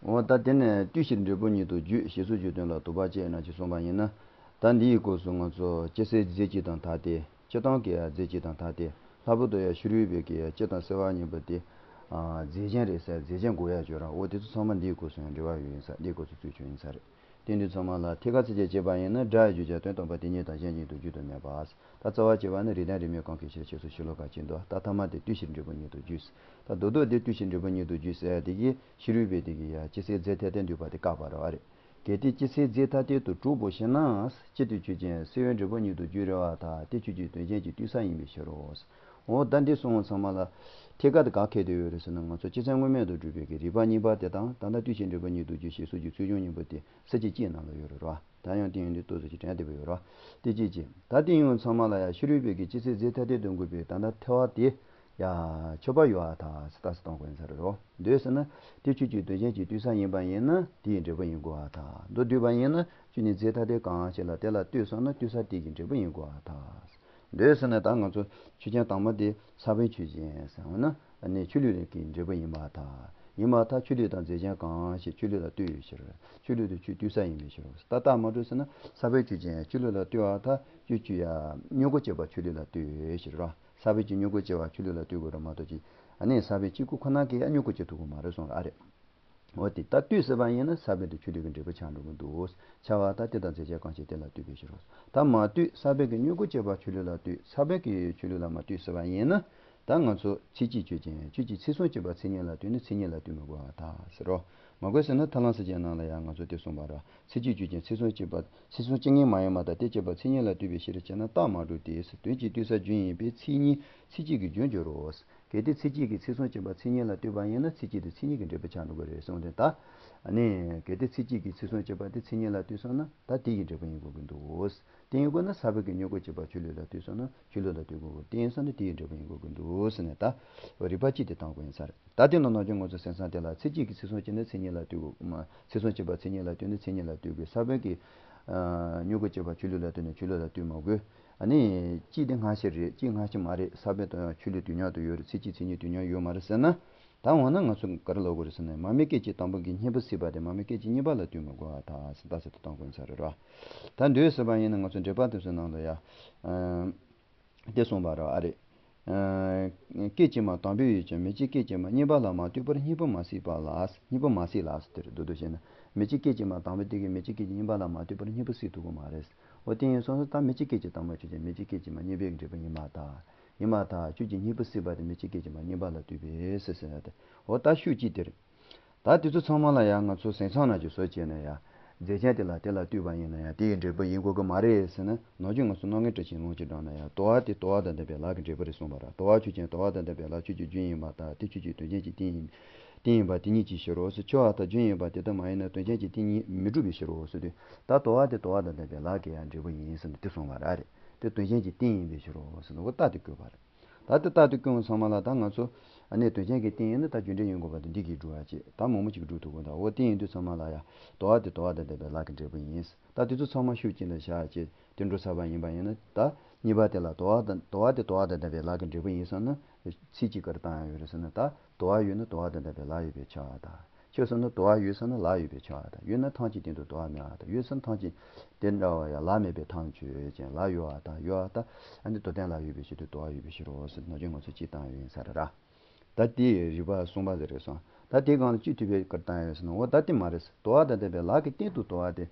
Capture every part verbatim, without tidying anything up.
འོ་ད་དེ་ནས་ལྟོས་ཕྱིར་འབྲས་བུ་ཉིད་དུ་བརྗོད་ཞེས་སོགས་ཀྱི་དོན་ལ་དོགས་པ་བཅད་ན་ཅི་གསུངས་པ་ཡིན་ན། ད་འདི་ཡི་སྐབས་སུ་ང་ཚོ་ཅི་སེལ་རྫས་གཅིག་དང་ཐ་དད། སྤྱིར་བཏང་གི་ཡང་རྫས་གཅིག་དང་ཐ་དད། ལྷག་པར་དུ་ཡང་ཕྱི་རོལ་པའི་གི་ཡང་སྤྱི་དང་སེལ་བ་གཉིས་པོ་དེ། ཨ་རྫས་གཞན་རེད་ཟེར། རྫས་གཞན་དགོས་ཡ་བརྗོད་ར། འོ་དེ་ཚོ་ཚང་མ་འདིའི་སྐབས་སུ་ཡང་འབྲེལ་བ་ཡོད་ཡིན་ས། འདིའི་སྐབས་སུ་རྩོད་ཆོས་ཡིན་ས་རེད། དེ་འདི་ཚང་མ་ལ་ཐད་ཀར་ཚིགས་བཅད་བྱས་པ་ཡིན་ན་སྒྲ་ཡི་རྒྱུ་ཆ་དོན་དམ་པ་དེ་ཉིད་དང་གཞན་ཉིད་དུ་བརྗོད་དུ་མེད་པ། ད་རྩ་བ་བྱས་པ་ནི་རིགས་ལྡན་རིགས་མེད་གང་གི་ཕྱིར་ཞེས་སོགས་ཤེས་ལོག་ག་ཅིག་འདུག་ད་ཐ་མ་དེ་ལྟོས་ཕྱིར་འབྲས་བུ་ཉིད་དུ་བརྗོད། ད་མདོར་བསྡུས་དེ་ལྟོས་ཕྱིར་འབྲས་བུ་ཉིད་དུ་བརྗོད་ཟེར་དེ་གིས་ཕྱི་རོལ་པའི་དེ་གི་ཡ་ཅི་སེལ་རྫས་ཐ་དད་འདོད་པ་དེ་བཀག་པ་རེད་བ་རེད། གལ་ཏེ་ཅི་སེལ་རྫས་ཐ་དད་དུ་གྲུབ་པོ་ཞེ་ན། སྤྱི་དེ་ཆོས་ཅན། སེལ་བའི་འབྲས་བུ་ཉིད་དུ་བརྗོད་རེ་བ་ད་དེ་ཆོས་ཅན། དོན་གཞན་གྱི་ལྟོས་ས་ཡིན་པའི་ཕྱིར་རོ། འོ་ད་འདི་གསུངས་ཚང་མ་ལ་ཐད་ཀར་དུ་ག་གལ་དུ་ཡོད་རེད་ཟེར་ན། ང་ཚོ་སྤྱི་མཚན་དངོས་མེད་དུ་གྲུབ་པའི་གི་རིགས་པ་གཉིས་པ་དེ་དང་ད་ལྟ་ལྟོས་ཕྱིར་འབྲས་བུ་ཉིད་དུ་བརྗོད་ཞེས་སོགས་ཀྱི་ཚུལ་བྱུང་གཉིས་པོ་དེ་ས་བཅད་གཅིག་ནང་ལ་ཡོད་རེད་ར། ད་ཡང་དེ་ཡོང་དུས་ལྟོས་ས་ཅིག་དྲན་བསྡད་པ་ཡོད་ར། དེ་གཅིག་གཅིག་ད་དེ་ཡོང་ཚང་མ་ལ་ཡང་ཕྱི་རོལ་པའི་གི་ཅི་སེལ་རྫས་ཐ་དད་དུ་འགོད་པའི་ད་ལྟ་ཐལ་བ་དེ་ཡ་ཆོད་པ་ཡོད་ཨ་ཐ་སི་ཏ་སི་གཏོང་དགོས་ཡིན་ས་རེད་རོ། འདོད་ཟེར་ན་དེ་ཆོས་ཅན། དོན་གཞན་གྱི་ལྟོས་ས་ཡིན་པ་ཡིན་ན་དེའི་འབྲས་བུ་ཡིན་དགོས་ཨ་ཐ། མདོར་བསྡུས་པ་ཡིན་ན་ཆོས་ཉིད་རྫས་ཐ་དད་གང་ཞིག་ལ་དེ་ལ་ལྟོས་སོང་ན་ལྟོས་ས་དེ་གི་འབྲས་བུ་ཡིན་དགོས་ཨ་ཐ། འདོད་ཟེར་ན་ད་ང་ཚོ་ཆོས་ཅན་དང་པོ་དེ་ས་བོན་ཆོས་ཅན་ཟེར་བ་ན་ནི་ཆོས་ལུགས་ཀྱི་འབྲས་བུ་ཡིན་པར་ཐལ། ཡིན་པར་ཐལ། ཆོས་ལུགས་དང་རྫས་གཞན་གང་ཞིག་ཆོས་ལུགས་ལ་ལྟོས་ཡོད་ཕྱིར། ཆོས་ལུགས་དེ་ཆོས་ལྟོས་ས་ཡིན་པའི་ཕྱིར་རོ། ད་རྟགས་མ་གྲུབ་ཟེར་ན་ས་བོན་ཆོས་ཅན་ཆོས་ལུགས་ལ་ལྟོས་པར་ཐལ། ཆོས་ཅན་ཡ་མྱུ་གུ་སྐྱེ་བ་ཆོས་ལུགས་ལ་ལྟོས་ཡོད་ཕྱིར་རོ། ས་བོན་གྱི་མྱུ་གུ་སྐྱེ་བ་ཆོས་ལུགས་ལ་ལྟོས་དགོས་རེད་མ་གཏོགས་ཅི། ཨ་ནི་ས་བོན་གཅིག་པུ་ཁོ་ན་གིས་ཡ་མྱུ་གུ་སྐྱེ་ཐུབ་ཀྱི་མ་རེད་གསུངས་ར་ཨ་རེད། འོ་དེ་ད་ལྟོས་ཟེར་བ་ཡིན་ན་ས་བོན་དེ་ཆོས་ལུགས་ཀྱི་འབྲས་བུ་ཆགས་འགྲོ་གི་འདུག་ཆགས་པ་ད་དེ་དང་རྫས་གཞན་གང་ཞིག་དེ་ལ་ལྟོས་པའི་ཕྱིར་རོ། ད་མ་ལྟོས། ས་བོན་གྱི་མྱུ་གུ་སྐྱེ་བ་ཆོས་ལུགས་ལ་ལྟོས། ས་བོན་གྱི་ཆོས་ལུགས་ལ་མ་ལྟོས་ཟེར་བ་ཡིན་ན། ད་ང་ཚོ་ཚིག་གཅིག་ཆོས་ཅན། ཆོས་ཀྱི་ཚིག་གསུམ་གཅིག་པ་མཚན་ཉིད་ལ་ལྟོས་ན་མཚན་ཉིད་ལ་ལྟོས་མི་དགོས་པར་ཐལ་ཟེར་རོ། མ་དགོས་ཟེར་ན་ཐར་ལམ་གསལ་བྱེད་ནང་ལ་ཡང་ང་ཚོ་དེ་གསུངས་པ་རེད། ཚིག་གཅིག་ཆོས་ཅན། ཚིག་གསུམ་གཅིག་པ། ཚིག་གསུམ་གཅིག་ངེས་མ་ཡིན་པ་དང་དེ་གཅིག་པ་མཚན་ཉིད་ལ་ལྟོས་པའི་ཕྱིར་ཅེ་ན་རྟགས་མ་གྲུབ་སྟེ། དོན་གྱི་ལྟོས་ས་རྒྱུ་ཡིན་པས་ཚིག་གཉིས་ཚིག་གཅིག་གི་རྒྱུར་འགྱུར་རོ། གལ་ཏེ་ཚིག་གཅིག་གིས་ཚིག་གསུམ་གཅིག་པ་མཚན་ཉིད་ལ་ལྟོས་པ་ཡིན་ན་ཚིག་གཅིག་དེ་མཚན་ཉིད་ཀྱི་འབྲས་བུ་ཆགས་འགྲོ་གི་རེད་གསུངས་ཏེ། ད་ནི་གལ་ཏེ་ཚིག་གཅིག་གིས་ཚིག་གསུམ་གཅིག་པ་དེ་མཚན་ཉིད་ལ་ལྟོས་སོང་ན་ད་དེ་ཡི་འབྲས་བུ་ཡིན་དགོས་ཀྱི་འདུག་དེ་ཡིན་དགོས་ན་ས་བོན་གྱི་མྱུ་གུ་གཅིག་པ་ཆོས་ལུགས་ལ་ལྟོས་སོང་ན་ཆོས་ལུགས་ལ་ལྟོས་དགོས་ཀྱི། དེ་ཡིན་སོང་ན་དེ་ཡི་འབྲས་བུ་ཡིན་དགོས་ཀྱི་འདུག་ཟེར་ནས་ད་རིགས་པ་གཅིག་དེ་བཏང་དགོས་ཡིན་ས་རེད། ད་དེ་ནང་ནང་བཞིན་ང་ཚོ་སེམས་བཟང་དེ་ལ་ཚིག་གཅིག་གིས་ཚིག་གསུམ་གཅིག་ནི་མཚན་ཉིད་ལ་ལྟོས་དགོས་མ། ཚིག་གསུམ་གཅིག་པ་མཚན་ཉིད་ལ་ལྟོས་ནི་མཚན་ཉིད་ལ་ལྟོས་དགོས། ས་བོན་གྱི་ཨ་མྱུ་གུ་གཅིག་པ་ཆོས་ལུགས་ལ་ལྟོས་ནི་ཆོས་ལུགས་ལ་ལྟོས་མ་དགོས། ཨ་ནི་གཅིག་དེ་སྔ་ཕྱི་རེད། གཅིག་སྔ་ཕྱི་མ་རེད། ས་བོན་དང་ཡང་ཆོས་ལུགས་དུས་མཉམ་དུ་ཡོད་རེད། ཚིག་གཅིག་མཚན་ཉིད་དུས་མཉམ་ཡོད་མ་རེད་ཟེར་ན། ད་འོ་ན་ང་ཚོ་ག་རེ་ལབ་དགོས་རེད་ཟེར་ན། མ་དམིགས་སྐད་ཅིག་དང་པོ་གི་སྙིང་པོ་སྲིད་པ་དེ་མ་དམིགས་སྐད་ཅིག་གཉིས་པ་ལ་ལྟོས་མི་དགོས་པར་ཐལ་ཟེར་ད་ཟེར་དུ་གཏོང་དགོས་ས་རེད་ར། ད་འདོད་ཟེར་བ་ཡིན་ན་ང་ཚོ་འགྲེལ་པ་དེ་ཚོའི་ནང་ལ་ཡ། ཨ། དེ་གསུངས་པ་རེད་ཨ་རེད། ཨ། སྐད་ཅིག་མ་དང་པོའི་ཡུལ་གྱི་མིག་གི་སྐད་ཅིག་མ་གཉིས་པ་ལ་མ་ལྟོས་པར་གཉིས་པོ་མ་སྲིད་པ་ལ། གཉིས་པོ་མ་སྲིད་ལ་ཟེར་དེ་རེད། མདོར་བསྡུས་བྱས་ན་མིག་གི་སྐད་ཅིག་མ་དང་པོ་དེ་གིས་མིག་གི་སྐད་ཅིག་གཉིས་པ་ལ་མ་ལྟོས་པར་གཉིས་པོ་སྲིད་ཐུབ་ཀྱི་མ་རེད། འོ་དེ་ཡིན་སོང་ཙང་ད་མིག་གི་སྐད་ཅིག་དང་པོ་ཆོས་ཅན། མིག་གི་སྐད་ཅིག་མ་གཉིས་པའི་འབྲས་བུ་ཡིན་པར་ཐལ། ཡིན་པར་ཐལ། ཁྱོད་ཀྱི་གཉིས་པོ་སྲིད་པ་དེ་མིག་གི་སྐད་ཅིག་མ་གཉིས་པ་ལ་ལྟོས་པས་ཟེར་ཟེར་ཡ་དེ། འོ་ད་ཤུགས་ཀྱིས་དེར། ད་དེ་ཚོ་ཚང་མ་ལ་ཡང་ང་ཚོ་སེམས་ཚང་ནང་གི་བཟོ་བྱས་ན་ཡང་། རྫས་གཞན་དེ་ལ་དེ་ལ་ལྟོས་པ་ཡིན་ན་ཡང་དེ་ཡི་འབྲས་བུ་ཡིན་དགོས་ཀྱི་མ་རེད་ཟེར་ན། ནམ་རྒྱུན་ང་ཚོ་རྣམ་ངེས་སྤྲོས་བཞིན་ལུང་གཅིག་དྲངས་ན་ཡང་དོར་བ་དེ་དོར་བ་དང་ལྡན་པའི་ལག་གི་འབྲས་བུ་རེད་གསུངས་པ་རེད། དོར་བ་ཆོས་ཅན། དོར་བ་དང་ལྡན་པའི་ལག་ཆོས་ཅན་རྒྱུ་ཡིན་པར་ཐལ། དེ་ཆོས་ཅན་དོན་གཞན་གྱི་རྟེན་ཡིན། རྟེན་ཡིན་པ་དེ་ཉིད་ཀྱི་ཕྱིར་རོ་ཟེར། ཆོས་པ་དག་རྒྱུ་ཡིན་པ་དེ་ལྟར་མ་ཡིན་ན་དོན་གཞན་གྱི་རྟེན་ཉིད་མི་འགྲུབ་པའི་ཕྱིར་རོ་ཟེར་དུས། ད་དོར་བ་དེ་དོར་བ་དང་ལྡན་པའི་ལག་གི་ཡང་འབྲས་བུ་ཡིན་ཟེར་ནས་དེ་གསུངས་པ་རེད། དེ་དོན་གཞན་གྱི་རྟེན་ཡིན་པའི་ཕྱིར་རོ་ཟེར་ནས་འོ་རྟགས་དེ་བཀོད་པ་རེད། ད་ལྟ་རྟགས་དེ་བཀོད་ཚང་མ་ལ་ད་ང་ཚོ་ཨ་ནི་དོན་གཞན་གྱི་རྟེན་ཡིན་ན་ད་རྒྱུ་འབྲས་ཡིན་དགོས་པ་དེ་འདི་གིས་སྒྲུབ་པ་བྱེད། ད་མང་པོ་ཅིག་སྒྲུབ་ཐུབ་དགོས། ད་འོ་དེ་ཡིན་དུས་ཚང་མ་ལ་ཡ་དོར་བ་དེ་དོར་བ་དང་ལྡན་པའི་ལག་གི་འབྲས་བུ་ཡིན། ད་དེ་ཚོ་ཚང་མ་ཤུགས་གཅིག་ལ་བཞག་བྱས་དེ་འགྲོ་ཚར་བ་ཡིན་པ་ཡིན་ན། ད་གཉིས་པ་དེ་ལ་དོར་བ་དང་དོར་བ་དེ་དོར་བ་དང་ལྡན་པའི་ལག་གི་འབྲས་བུ་ཡིན་བསམ་ན། ཚིག་གཅིག་ག་རེ་བཏང་ཡ་ཡོད་རེད་ཟེར་ན། ད་དོར་བ་ཡོད་ན་དོར་བ་དང་ལྡན་པའི་ལག་ཡོད་པས་ཁྱབ་པར་ཐལ། ཁྱོད་བསམ་ན་དོར་བ་ཡོད་བསམ་ན་ལག་ཡོད་པས་ཁྱབ་པར་ཐལ། ཡོད་ན་ཐམས་ཅད་སྟེང་དུ་དོར་བ་མེད་པར་ཐལ། ཡོད་བསམ་ཐམས་ཅད་དེ་འདྲ་བ་ཡང་ལག་མེད་པའི་ཐལ། ཆོས་ཅན། ལག་ཡོད་པར་ཐལ། ཡོད་པར་ཐལ། ཨ་ནི་དོར་ལྡན་ལག་ཡོད་པའི་ཕྱིར་དུ་དོར་བ་ཡོད་པའི་ཕྱིར་རོ་ཟེར་ནམ་རྒྱུན་ང་ཚོས་སྤྱི་བཏང་ཡོད་ཡིན་ས་རེད་ར། ད་དེའི་རིགས་པ་གསུམ་པ་ཟེར་རེད་སོང་། ད་དེའི་སྒང་ལ་སྤྱི་འཐུས་པས་བཀར་བཏང་ཡོད་ཟེར་ན། འོ་ད་དེ་མ་རེད། དོར་བ་དང་ལྡན་པའི་ལག་གི་སྟེང་དུ་དོར་བ་དེ་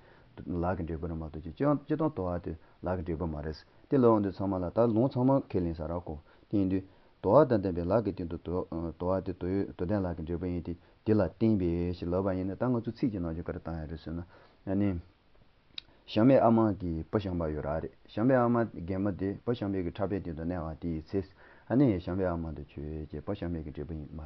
ལག་གི་འབྲས་བུ་རེད་མ་གཏོགས་ཅི་ཅི་ཅི་དང་དོར་བ་དེ་ལག་གི་འབྲས་བུ་མ་རེད། དེ་ལབ་འོང་དུས་ཚང་མ་ལ་ད་ལུང་ཚང་མ་ཁས་ལེན་ས་རེད་གོ། དེ་ཡིན་དུས། དོར་བ་དང་ལྡན་པའི་ལག་གི་སྟེང་དུ་དོར་དོར་བ་དེ་དོར་དོར་ལྡན་ལག་གི་འབྲས་བུ་ཡིན་ཏེ། དེ་ལ་བརྟེན་པའི་ཞེས་ལབ་པ་ཡིན་ན། ད་ང་ཚོ་ཚིག་གི་ནང་བཞིན་ག་རེ་བཏང་ཡ་རེད་ཟེར་ན། ཨ་ནི། བྱམས་པའི་ཨ་མ་གིས་བུ་བཤམས་པ་ཡོད་ར་རེད། བྱམས་པའི་ཨ་མ་རྒན་མོ་དེ་བུ་བྱམས་པའི་གི་ཕྲག་པའི་སྟེང་དུ་གནས་པ་དེའི་ཚེ། ཨ་ནི་བྱམས་པའི་ཨ་མ་དེ་ཆོས་ཅན། བུ་བྱམས་པའི་གི་འབྲས་བུ་ཡིན་མ།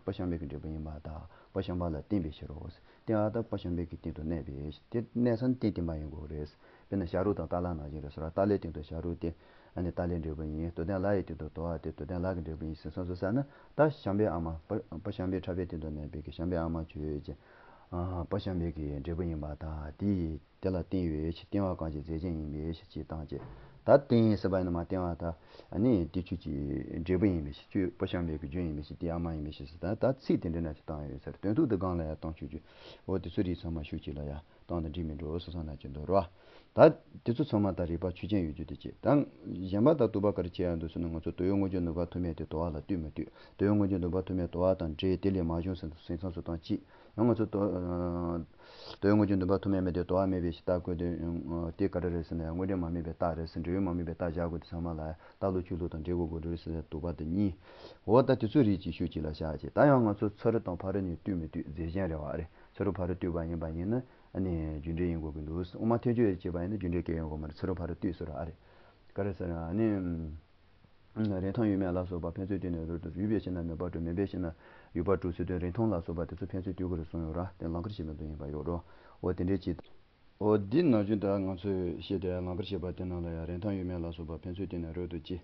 བུ་བྱམས་པའི་གི་འབྲས་བུ་ཡིན་པར་ཐལ། བུ་བྱམས་པ་ལ་བརྟེན་པའི་ཕྱིར་རོ། བརྟེན་པ་དང་བུ་བྱམས་པའི་གི་སྟེང་དུ་གནས་པའི་དེ་གནས་ས་ནི་རྟེན་བརྟེན་པ་ཡིན་དགོས་རེད། དཔེར་ན་བྱ་རོག་དང་ཏཱ་ལ་ནང་བཞིན་རེད་ཟེར་བ། ཏཱ་ལའི་སྟེང་དུ་བྱ་རོག་དེ་ཨ་ནི་ཏཱ་ལའི་འབྲས་བུ་ཡིན། དོར་ལྡན་ལག་ཡི་སྟེང་དུ་དོར་བ་དེ་དོར་ལྡན་ལག་གི་འབྲས་བུ་ཡིན་ཟེར་སོང་ཟེར་ན། ད་བྱམས་པའི་ཨ་མ་བུ་བུ་བྱམས་པའི་ཕྲག་པའི་སྟེང་དུ་གནས་པའི་གི་བྱམས་པའི་ཨ་མ་ཆོས་ཅན། ཨ་བུ་བྱམས་པའི་གི་འབྲས་བུ་ཡིན་པར་ཐལ། དེ་ཡིས་དེ་ལ་བརྟེན་ཡོད་ཕྱིར། བརྟེན་པ་གང་ཞིག་རྫས་གཞན་ཡིན་པའི་ཕྱིར་ཅེས་བཏང་བྱས། ད་བསྟན་ཟེར་བ་ཡིན་ན་མ་བསྟན་པ་ད། ཨ་ནི་དེ་ཆོས་ཀྱི་འབྲས་བུ་ཡིན་པའི་ཕྱིར། ཆོས་པོ་བཤམས་པའི་གི་རྒྱུ་ཡིན་པའི་ཕྱིར། དེ་ཨ་མ་ཡིན་པའི་ཕྱིར་ཟེར། ད་ད་ཚིག་དེ་འདྲ་ན་ཅིག་བཏང་ཡོད་ཟེར། དོན་དུ་དེ་སྒང་ལ་ཡང་བཏང་ཆོག་རྒྱུ། འོ་དེ་ཚོ་རིགས་ཚང་མ་ཤོད་ཅིག་ལ་ཡ་བཏང་དང་འགྲིག་མི་འགྲོ་སོ་སོ་ན་ཅིག་འདུག་རོ། ད་དེ་ཚོ་ཚང་མ་ད་རིགས་པ་ཆོས་ཅན་ཡོད་རྒྱུ་དེ་ཅིག། ད་གཞན་པ་ད་དོགས་པ་ག་རེ་ཆེ་ཡང་འདུག་ཟེར་ན། ང་ཚོ་དོན་ཡོད་དངོས་བརྗོད་ནུས་པ་ཐོགས་མེད་དེ་དོགས་པ་ལ་ལྟོས་མི་ལྟོས། དོན་ཡོད་དངོས་བརྗོད་ནུས་པ་ཐོགས་མེད་དོགས་པ་དང་འབྲེལ། དེ་ལས་མ་བྱུང་ཟེར་ཟིན་མཚམས་སུ་བཏང་གཅིག། ཡང་ང་ཚོ་དོ་དོན་ཡོད་དངོས་བརྗོད་ནུས་པ་ཐོགས་མེད་མེད་དེ་དོགས་པ་མེད་པའི་ཕྱིར་རྟགས་བཀོད་དེ། དེ་ག་རེ་རེད་ཟེར་ན་ཡང་དངོས་འབྲེལ་མ་དམིགས་པའི་རྟགས་རེད་ཟེར། འབྲེལ་ཡོད་མ་དམིགས་པའི་རྟགས་བཞག་དགོས་དེ་ཚང་མ་ལ་རྟགས་ལུགས་ཆོས་ལུགས་དང་འབྲེལ་དགོས་དགོས་རེད་ཟེར་དོགས་པ་དེ་གཉིས། འོ་ད་དེ་ཚོ་རིགས་ཅིག་ཤོད་ཅིག་ལ་བཞག་ཅིག། ད་ཡང་ང་ཚོ་ཚུ་རོལ་དང་ཕ་རོལ་ནས་བཏུས་མི་བཏུས་རྫས་གཞན་རེད་བ་རེད། ཚུ་རོལ་ཕ་རོལ་བཏུས་པ་ཡིན་པ་ཡིན་ན་ཨ་ནི་རྒྱུ་འབྲས་ཡིན་དགོས་ཀྱི་འདུག། དབུ་མ་ཐལ་འགྱུར་བྱས་པ་ཡིན་ན་རྒྱུ་འབྲས་སྐྱེ་ཡོང་གི་མ་རེད། ཚུ་རོལ་ཕ་རོལ་བཏུས་ཟེར་བ་ཨ་རེད། ག་རེ་ཟེར་ན་ཨ་ནི། རིན་ཐང་ཡོད་མེད་ལ་སོགས་པ་ཕན་ཚུན་བསྟུན་ནས་རོལ་དུ། ཡོད་པའི་ཕྱིར་ན་མེད་པར་གྲུབ། མེད་པའི་ཕྱིར་ན་ཡོད་པར་གྲུབ་ཟེར་དུས་རིན་ཐང་ལ་སོགས་པ་དེ་ཚོ་ཕན་ཚུན་བསྟུན་དགོས་རེད་གསུངས་ཡོད་ར། དེ་ལང་ཀར་བྱེད་པའི་མདོ་ཡིན་པ་ཡོད་འགྲོ། འོ་དེ་འདྲའི་ཅིག། འོ་འདི་ནང་བཞིན་ད་ང་ཚོས་བཤད་དེ་ལང་ཀར་བྱེད་པ་དེ་ནང་ལ་ཡང་རིན་ཐང་ཡོད་མེད་ལ་སོགས་པ་ཕན་ཚུན་བསྟུན་ནས་རོལ་དུ་ཅི།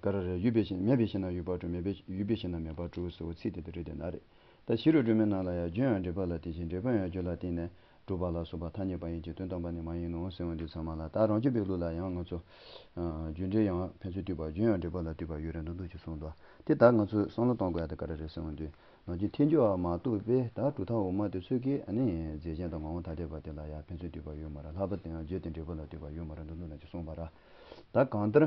ག་རེ་རེད། ཡོད་པའི་ཕྱིར། མེད་པའི་ཕྱིར་ན་ཡོད་པར་གྲུབ། མེད་པའི་ཡོད་པའི་ཕྱིར་ན་མེད་པར་གྲུབ་ཟེར་བ་ཚིག་དེ་དེ་རེད་དེ་ན་རེད། ད་ཕྱི་རོལ་སྒྲོན་མེ་ནང་ལ་ཡང་རྒྱུ་ཡང་འབྲས་བུ་ལ་བརྟེན་ཞིང་། འབྲས་བུ་ཡང་རྒྱུ་ལ་བརྟེན་ནས་གྲུབ་པ་ལ་སོགས་པ་ཐ་སྙད་པ་ཡིན་གྱི་དོན་དམ་པ་ནི་མ་ཡིན་ནོ་ཟེར་བ་འདི་ཚང་མ་ལ། ད་རང་རྒྱུད་པའི་ལུགས་ལ་ཡང་ང་ཚོ་རྒྱུ་འབྲས་ཡང་ཕན་ཚུན་བསྟུན་པ། རྒྱུ་ཡང་འབྲས་བུ་ལ་བརྟེན་པ་ཡོད་རེད་འདུག་འདུག་ཅེས་གསུངས་འདུག། དེ་ལྟར་ང་ཚོས་བསམ་བློ་གཏོང་དགོས་ཡ་དེ་ག་རེ་རེད་ཟེར་བ་འདི། ནང་རྒྱུ་ཐལ་འགྱུར་བ་མ་གཏོགས་པའི་ད་གྲུབ་མཐའ་འོག་མ་དེ་ཚོས་ཀྱིས་ཨ་ནི་རྫས་གཞན་དང་ངོ་བོ་ཐ་དད་པ་དེ་ལ་ཡང་ཕན་ཚུན་བསྟུན་པ་ཡོད་མ་རེད། ལྷག་པར་དུ་ཡང་རྒྱུ་དེ་འབྲས་བུ་ལ་བརྟེན་པ་ཡོད་མ་རེད་འདུག་འདུག་ན་ཅིག་གསུངས་པ་ར། ད་གང་ལྟར།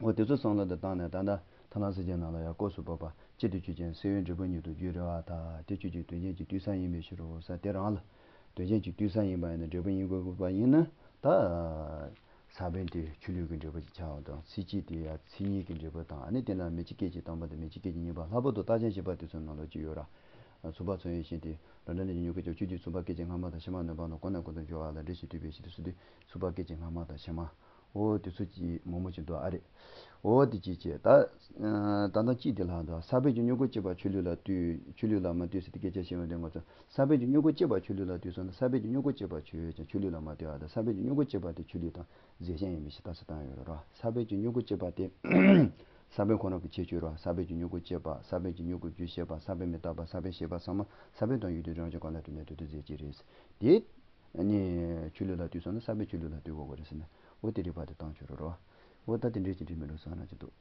འོ་དེ་ཚོ་བསམ་བློ་དེ་བཏང་ནས་ད་ལྟ་ཐར་ལམ་གསལ་བྱེད་ནང་ལ་ཡང་ལྐོག་སུ་བབས་པ་གཅིག་ཏུ་ཆོས་ཅན། སེལ་བའི་འབྲས་བུ་ཉིད་དུ་འགྱུར་རེ་བ་དང་། དེ་ཆོས་ཀྱི་དོན་གཞན་གྱི་དུས་བསམ་ཡིན་པའི་ཕྱིར་རོ་ཟེར། དེ་རང་ལ་དོན་གཞན་གྱི་དུས་བསམ་ཡིན་པ་ཡིན་ན། འབྲས་བུ་ཡིན་དགོས་པ་ཡིན་ན་ད། ས་བོན་དེ་ཆུ་ལུད་ཀྱི་འབྲས་བུ་ཅིག་ཆགས་པ་དང་། ཚིག་གཅིག་དེ་ཡང་ཚིག་གཉིས་ཀྱི་འབྲས་བུ་དང་། ཨ་ནི་དེ་ལ་མེ་ལྕེ་སྐད་ཅིག་དང་པོ་དང་མེ་ལྕེ་སྐད་ཅིག་གཉིས་པ། ལྷག་པར་དུ་རྟགས་ཅན་བཞི་པ་དེ་ཚོའི་ནང་ལོགས་ཅིག་ཡོད་ར། ཚུགས་པ་མཚོན་ཡས་བཞིན་ཏེ། རང་འབྲས་ནི་ཉིད་ཀྱི་ཆོས་ཀྱི་ཚུགས་པ་སྐད་ཅིག་སྔ་མ་དང་ཕྱི་མ་ནོན་པ་ནོ། གོ་ནས་གོ་དོན་སྦྱོར་བ་ལ་འབྲས་ཞེས་བསྡུས་པའི་ཕྱིར་ཏེ། ཚུགས་པ་སྐད་ཅིག་སྔ་མ་དང་ཕྱི་མ། འོ་དེ་ཚོ་ཅིག་མང་མོ་ཅིག་འདུག་ཨ་རེད། འོ་དེ་ཅིག་བྱས་ད། ད་ལྟ་གཅིག་དེ་ལྷག་འདུག། ས་བོན་གྱི་མྱུ་གུ་གཅིག་པ་ཆུ་ལུད་ལ་ལྟོས། ཆུ་ལུད་ལ་མ་ལྟོས་ཟེར་ཏེ་སྐད་ཆ་བཤད་པ་འདི་ང་ཚོ་ས་བོན་གྱི་མྱུ་གུ་གཅིག་པ་ཆུ་ལུད་ལ་ལྟོས་སོང་ན། ས་བོན་གྱི་མྱུ་གུ་གཅིག་པ་ཆུ་ཡོད་ཀྱང་ཆུ་ལུད་ལ་མ་ལྟོས་པ་དང་། ས་བོན་གྱི་མྱུ་གུ་གཅིག་པ་དེ་ཆུ་ལུད་དང་རྫས་གཞན་ཡིན་པའི་ཕྱིར་རྟགས་སུ་བཏང་ཡོད་རེད་རོ། ས་བོན་གྱི་མྱུ་གུ་གཅིག་པ་དེ། ས་བོན་ཁོ་རང་གི་ཁྱད་ཆོས་རོ། ས་བོན་གྱི་མྱུ་གུ་གཅིག་པ། ས་བོན་གྱི་མྱུ་གུ་རྒྱུ་ཤེས་པ། ས་བོན་མི་རྟག་པ། ས་བོན་ཤེས་པ་ཚང་མ་ས་བོན་དང་ཡུལ་དུས་རང་བཞིན་གང་ལ་གྲུབ་ནས་དུས་དུས་རྫས་གཅིག་རེད། དེ། ནི་ཆུ་ལུད་ལ་ལྟོས་སོང་ན་ས་བོན་ཆུ་ལུད་ལ་ལྟོས་དགོས་པ་རེད་ཟེར་ན། འོ་དེ་རིགས་པ་དེ་བཏང་ཆོག་རེད་རོ། འོ་ད་དེ་འདྲས་ཀྱི་འགྲིག་མི་འགྲོ་བསམ་ན་ཅི་འདུག།